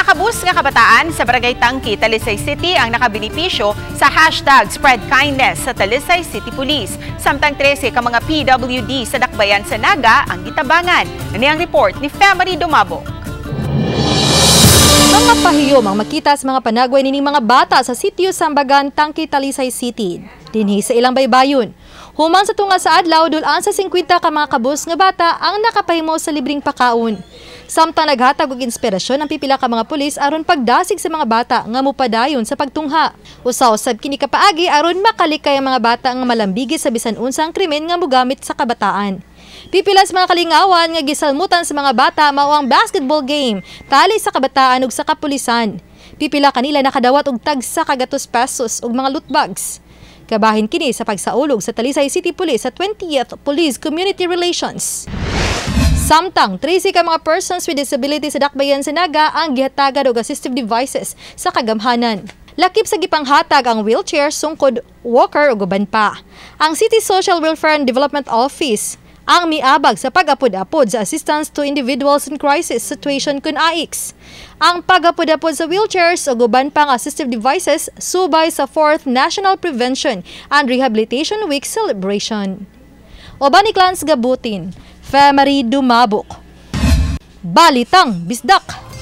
Mga kabus nga kabataan sa Barangay Tangki, Talisay City ang nakabenepisyo sa #SpreadKindness sa Talisay City Police. Samtang 13 ka mga PWD sa Dakbayan sa Naga ang gitabangan. Ani ang report ni Family Dumabo. Mga pahiyom ang makita sa mga panagway nining mga bata sa sitio Sambagan, Tangki, Talisay City. Dinhi sa ilang baybayon. Human sa tunga sa adlaw, dulaan sa 50 ka mga kabus nga bata ang nakapahimo sa libreng pakaon. Samtang naghatag og inspirasyon ang pipila ka mga pulis aron pagdasig sa mga bata nga mupadayon sa pagtungha. Usa usab kini ka paagi aron makalikay ang mga bata nga malambigi sa bisan unsang krimen nga mogamit sa kabataan. Pipila sa mga kalingawan nga gisalmutan sa mga bata mao ang basketball game, tali sa kabataan ug sa kapulisan. Pipila kanila nakadawat og tagsa ka gatos pesos ug mga loot bags. Kabahin kini sa pagsaulog sa Talisay City Police sa 20th Police Community Relations. Samtang 13 ka mga persons with disability sa Dakbayan sa Naga ang gihatagan og assistive devices sa kagamhanan. Lakip sa gipanghatag ang wheelchair, sungkod, walker ug uban pa. Ang City Social Welfare and Development Office ang miabag sa pag-apod-apod sa Assistance to Individuals in Crisis Situation kun AICS. Ang pag-apod-apod sa wheelchairs ug uban pang assistive devices subay sa 4th National Prevention and Rehabilitation Week celebration. Uban ni Clans Gabutin, Femery Dumabok. Balitang Bisdak.